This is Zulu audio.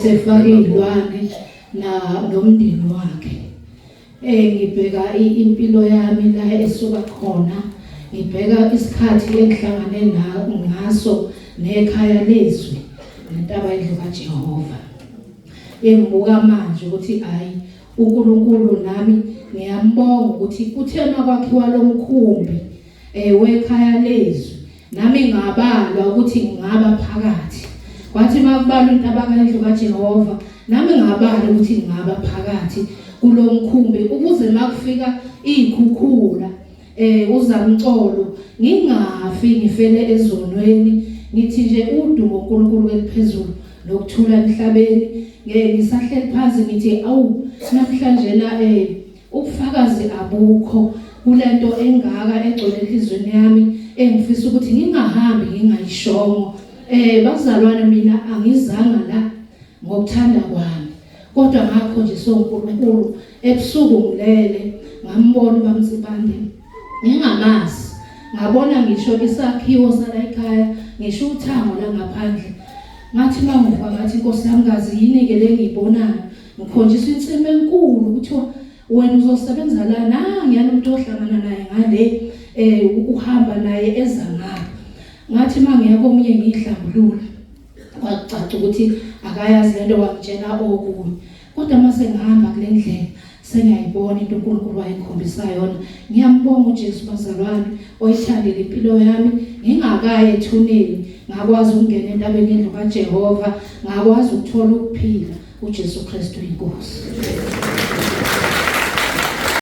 Sefake izilwane na nomndeni wakhe. Ngibheka impilo yami la esuka khona, ngibheka isikhathi engihlangane ngaso nekhaya lezwi nentaba yendlu kaJehova. Engibuka manje ukuthi hayi uNkulunkulu nami ngiyambonga ukuthi kuthe makwakhiwa lomkhumbi wekhaya lezwi Nami ngabalwa ukuthi ngingaba phakathi. Kwathi makubalwa intaba kayindlu kaJehova, nami ngabala ukuthi ngingaba phakathi kulomkhumbi ukuze makufika izikhukhula uzamcolo ngingafi ngifele ezonweni. Ngithi nje udumo uNkulunkulu eliphezulu nokuthula emhlabeni. Ngeke ngisahleli phansi ngithi awu namhlanje na ubufakazi abukho kulento engaka egcwele enhlizweni yami engifisa ukuthi ngingahambi ngingayishongo. Bazalwane, mina angizanga la ngokuthanda kwami, kodwa ngakho nje soNkulunkulu. Ebusuku ngilele ngambona uBamsibande ngingamazi, ngabona ngisho isakhiwo sala ekhaya, ngisho uthango la ngaphandle. Ngathi mangivuka ngathi Nkosi yami kazi yini ke lengiyibonayo, ngikhonjiswa insimi enkulu kuthiwa wena uzosebenza la, nangiyana umuntu ohlangana naye ngale uhamba naye eza ngapha. Ngathi mangiya komunye ngiyihlambulula, kwacaca ukuthi akayazi lento, wangitshela okunye. Kodwa mase ngihamba kule ndlela sengiyayibona into uNkulunkulu wayengikhombisa yona. Ngiyambonga uJesu bazalwane oyithandile impilo yami, ngingakayi ethuneni ngakwazi ukungena entabeni yendlu kaJehova, ngakwazi ukuthola ukuphila. uJesu Kristu inkosi.